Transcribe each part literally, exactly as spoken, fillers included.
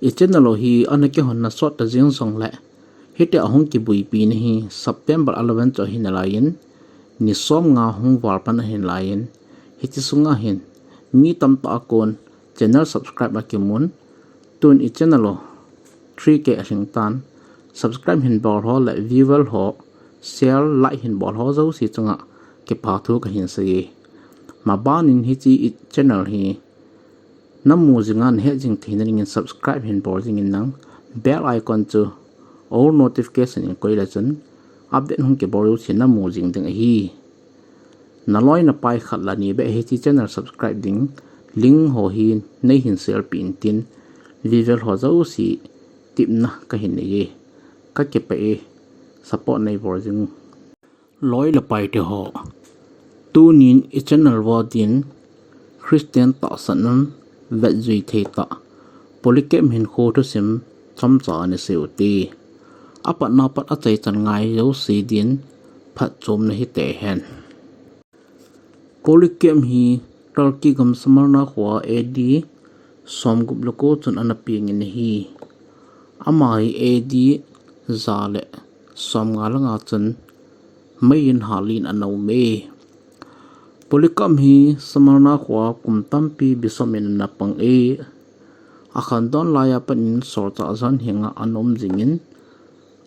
I channel u hi ana kihonna sot ta jing jongle, hiti a hung kibuipi na hi September eleven chu ahi nalaiyin, ni som nga hung val pan ahi nalaiyin, hiti sunga hin mi tamtah a kon channel subscribe akimun, tun i channel u three K alhing tan, subscribe hin bol ho le viewer ho, share, like hin bol ho jouse chunga kipa thu kahin seiye. Maban in hiche i channel hi namu jinga nahet jing theina dingin subscribe hin bol jingin lang, bell icon chu all notification in koi le chun update hung kibol jouse namu jing ding ahi. Naloi napai khat le ni beh hiche channel subscribe ding link ho hi neihin share pi intin, viewer ho jouse tepna kahin neiye. Kakipah e, support neibol jing. Loi le pai teho, tunin i channel uva din Christian tahsan in vetjui thei tah Polycarp hinkho thusim chomcha ana sei u hite. Apatna pat achaichan ngai jouse din phatchomna hite hen. Polycarp hi Turkey gam Smyrna khoa A D somgup le ko chun ana pengin ahi. Ama hi A D ja le somnga langa chun meiyin halin ana um e. Polycarp hi Smyrna khoa kum tampi bishop in ana pang e. Akhandon laiya pat in solchah John henga ana um jingin,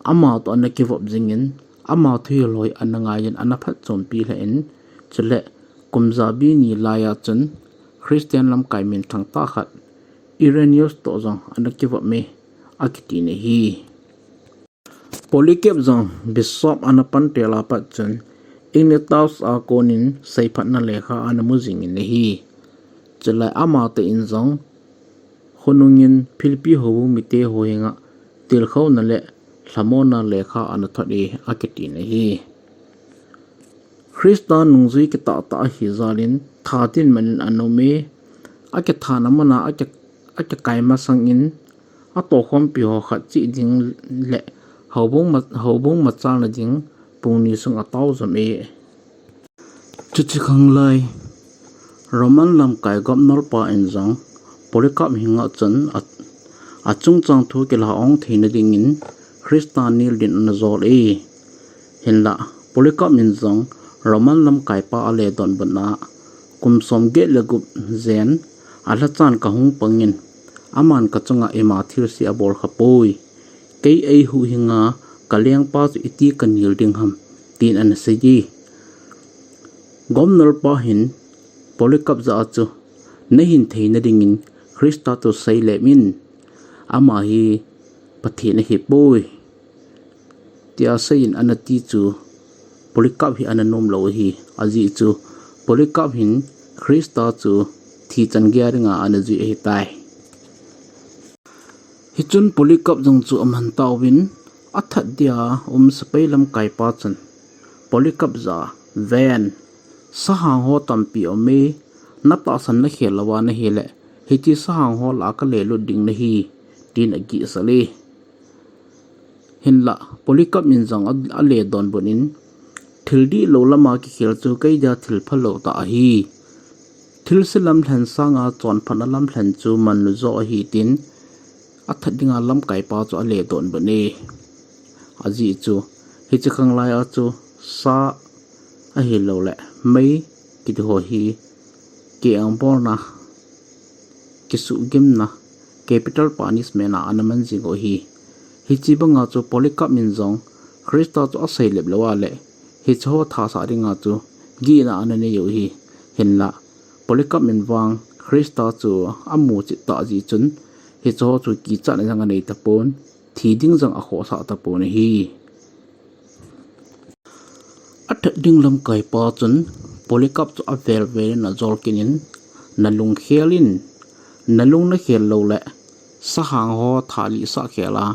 ama toh ana kivop jingin, ama thuhil ho ana ngaiyin ana phatchompi lheh in, chule kum jabi ni laiya chun Christian lamkai minthang tah khat Irenaeus toh jong ana kivop e, akiti na ahi. Polycarp jong bishop ana pan tel a pat chun Ignatius a konin seiphatna lekha ana mu jingin ahi. Chulai ama tah in jong khonungin Philippi houbung mite ho henga tilkhouna le lhamonna lekha ana thot e, akiti na ahi. Christa nungjui kitah tah ahi jalin tha dinmun in ana um e, akithana muna aki-, akikai masangin atohkhompi ho khat cheh ding le houbung ma-, houbung machalna ding pung ni sung atao jom e. Chuche khanglai Roman lamkai governor pa in jong Polycarp henga chun a, achungchang thu kilah ong theina dingin Christa nel din ana jol e. Hinlah Polycarp in jong Roman lamkai pa ale donbutna kum somget le gup jen alhachan kahung pangin, aman kachunga ima thilse abol khapoi. Kei eihuhhinga kalengpa chu iti kanel ding ham, tin ana sei e. Governor pa hin Polycarp jah a chu, nahin theina dingin Christa toh seilep in, ama hi Pathen ahipoi, tia seiyin ana ti chu Polycarp hi ana nomlou ahi. Ajeh chu Polycarp hin Christa chu thi chan geiya dinga ana jui ahitai. Hichun Polycarp jong chu aman tauvin, athat dia um sepai lamkaipa chun Polycarp jah a, ven, sahang ho tampi aume, natahsan nakhel louva nahile, hiche sahang ho lah a kalelut ding nahi, tin agihsel e. Hinlah Polycarp in jong a, ale donbut in, thil dihlou lama kikhel chu kei dia thil phalou tah ahi. Thilse lamlhen sanga chonphatna lamlhen chu manlu jo ahi, tin athat dinga lamkaipa chu ale donbut e. Ajeh chu hiche khanglai a chu sa ahilouleh mei kiti ho hi kiangbolna, kisuhgimna, capital punishment a ana man jing u ahi. Hiche banga chu Polycarp in jong Christa chu aseilep louva le, hiche ho thasah dinga chu gihna ana nei u ahi. Hinlah Polycarp in vang Christa chu amu cheh tah jeh chun, hiche ho chu kichatna jong anei tapon, thi ding jong akhohsah tapon ahi. Athat ding lamkaipa chun Polycarp chu avel vel in ajol kit in, nalung khel in, nalung nakhel louleh, sahang ho thalih sah khel a,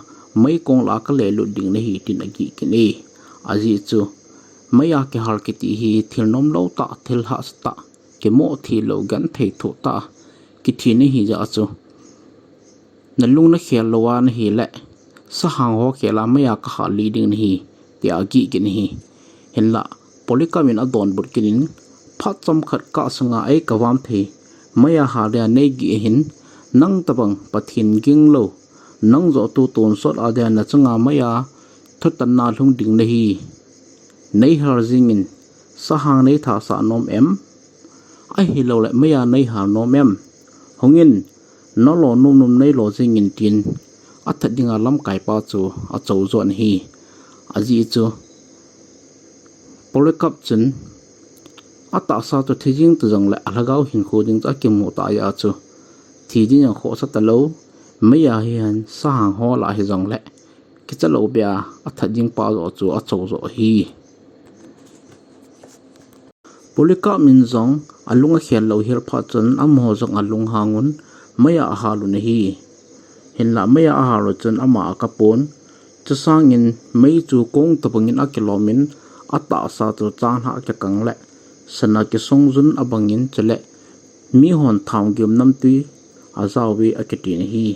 meikong lah a kalelut ding nahi, tin agih kit e. Ajeh chu, meiya kihal kiti hi thil nomlou tah, thil hahsa tah, kimoh theilou, genthei thoh tah, kithi nahi jeh a chu, nalung nakhel louva nahile, sahang ho khel a meiya kahal lih ding nahi, tia agih kit in ahi. Hinlah Polycarp in adonbut kit in, phat chomkhat kah sunga ei kavam thei, meiya hal dia neigih ahin, nang tobang Pathen ginglou, Nang joh tu tonsot a dia nachunga meiya thutanna lhung ding nahi. Neihal jingin, sahang neithasah nom em? Ahilouleh meiya neihal nom em? Hungin, nalo nomnom neilo jingin, tin athat dinga lamkaipa chu achou jo ahi. Ajeh chu Polycarp chun atahsa chu thi jing ta jongleh alhagao hinkho ding chu akimu tah jeh a chu thi ding jong khohsa talou, meiya hihen sahang ho lah hijongleh kicha lou beh a athat ding pa joh chu achou jo ahi. Polycarp in jong alung akhel lou hel phat chun amaho jong alunghang un meiya ahal un ahi. Hinlah meiya ahal u chun ama akap pon. Chusangin mei chu kong tobangin akilom in atahsa chu changlhah akikang leh sana kisong jun abangin chule mihon thaom gium namtui ajao uve akiti ahi.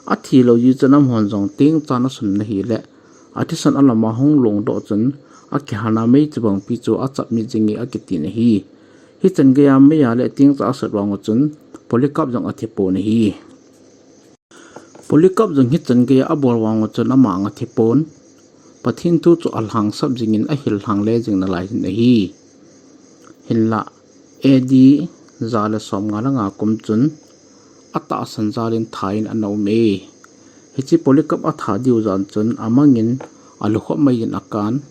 Athi lou jeh chun amahon jong tengcha ana sun ahileh athisan alama hung longdoh chun akihalna mei chubangpi chu achap mit jinge akiti ahi. Hichan geiya meiya le tengcha asut vang u chun Polycarp jong athi pon ahi. Polycarp jong hichan geiya abol vang u chun ama jong athi pon. Pathen thu chu alhangsap jingin ahil lhang le jing nalai hin ahi. Hinlah A D ja le somnga le nga kum chun atahsan jal in tha in ana um e. Hiche Polycarp atha diu jan chun amangin alukhop mei in akan.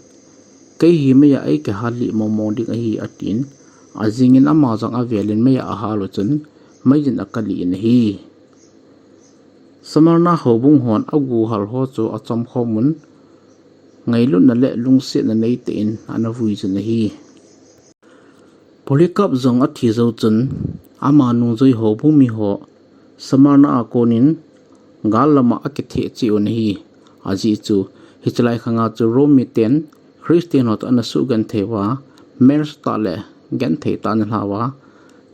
Kei hi meiya eikihal lih mongmong ding ahi atin. Ajingin ama jong avel in meiya ahal u chun mei in akah lih in ahi. Smyrna houbung hon aguhal ho chu achomkhom un, ngailutna le lungsetna neitah in ana vui jin ahi. Polycarp jong athi jou chun, ama nungjui houbung miho Smyrna a konin gal lama akitheh cheh un ahi. Ajeh chu, hichelai khanga chu Rome miten Christian ho toh ana suhgenthei uva, mers tah le genthei tah ana lha uva,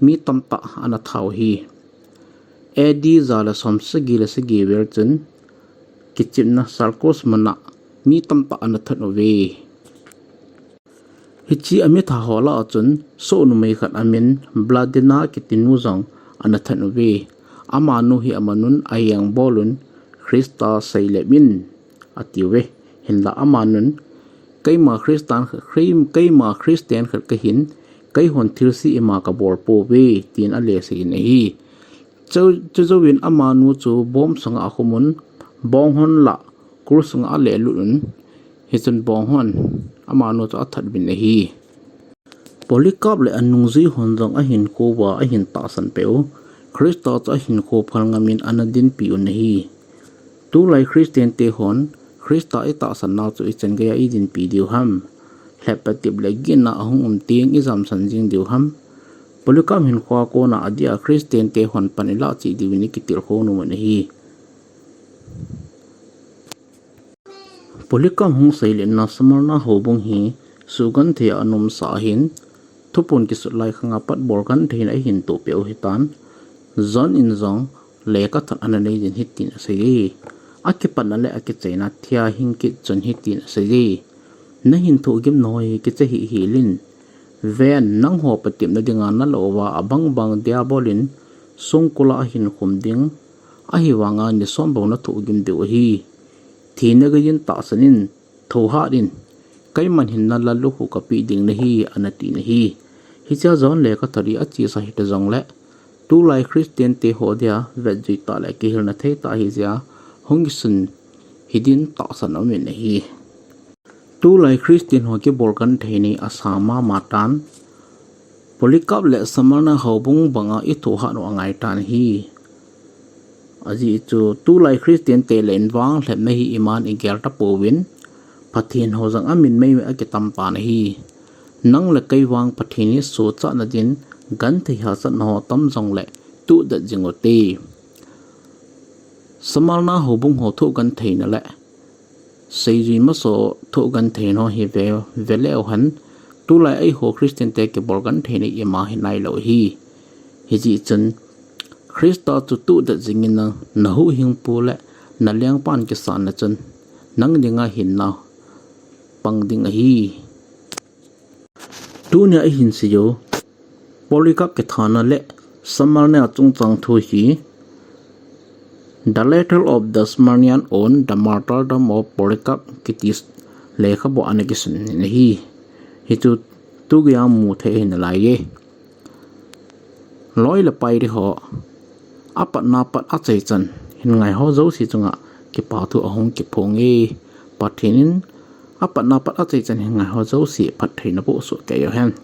mi tamtah ana that u ahi. A D ja le somsagi le sagi vel chun, kichepna Salcos muna mi tamtah ana that uve. Hiche amitha ho lah a chun, soh numei khat amin Blandina kitinu jong ana that uve. Amanu hi amanun aeng bol un, Christa seilep in, atiuve. Hinlah amanun, keima Christian khat, keima Christian khat kahin, keihon thilse ima kabol pouve, tin alesei in ahi. Chu, chujouvin amanu chu bom sunga akhumun, bonghon lah, kul sunga alelut un, hichun bonghon, amanu chu athat uvin ahi. Polycarp le anungjui hon jong ahinkho uva ahin tahsan peh u, Christa chu ahinkho phal ngamin ana dinpi un ahi. Tulai Christian te hon, Christa itahsan nau chu ichan geiya idinpi diu ham? Lhep patep le gitna ahung um teng ijamsan jing diu ham? Polycarp hinkhoa kona adeh a Christian te hon pan ilah cheh diuvin ikitilkhou nom un ahi. Polycarp hung seiletna Smyrna houbung hi suhgenthei a ana umsa ahin, thupun kisut lai khanga pat bolgentheina ahin tohpeh u ahitan, John in jong lekhathot ana nei jin hitin aseiye. Akipatna le akichaina thia hing kit chun hitin aseiye. Nahin thohgim nahoi kicha hih hel in. Ven, nangho patepna dinga nalah uva abang bang Diabol in songkul a ahin khum ding. Ahivanga nisom bou nathohgim diu ahi. Thina geiyin tahsan in, thohhat in, keiman hinna lallukhuh kapeh ding nahi, ana ti ahi. Hichea John lekhathot hi achesa hita jongle, tulai Christian te ho dia vetjui tah le kihilna thei tah ahijeh a, hung kisun hidin tahsan aumin ahi. Tulai Christian ho kibolgenthei ni asa mama tan, Polycarp le Smyrna houbung banga ithohhat u angaitan ahi. Ajeh chu tulai Christian te le in vanglhepna hi iman igel tapouvin, Pathen ho jong amin meimei akitam tan ahi. Nang le kei vang Pathen hi sochatna din genthei hahsatna ho tam jongle tuhdet jing ute. Smyrna houbung ho thohgentheina le seijui masa thohgentheina ho hi ve, veleu hen, tulai eiho Christian te kibolgentheina ima hinailou ahi. Hijeh chun, Christa chu tuhdet jingin na, nahuhhingpu le nalengpan kisanna chun, nang dinga hinna pang ding ahi. Tunia ihin seiyu, Polycarp kithana le Smyrna chungchang thu hi The Letter of the Smyrnaean on the Martyrdom of Polycarp kiti lekhabu ana kisun in ahi. Hichu tugeiya mu thei ahi nalaiye. Loi le pai ding ho, apatna pat achaichan hin ngai ho jouse chunga kipa thu ahung kiphong e. Pathen in apatna pat achaichan hin ngai ho jouse phattheina boh soh kei uhen.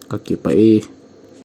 Kakipah e.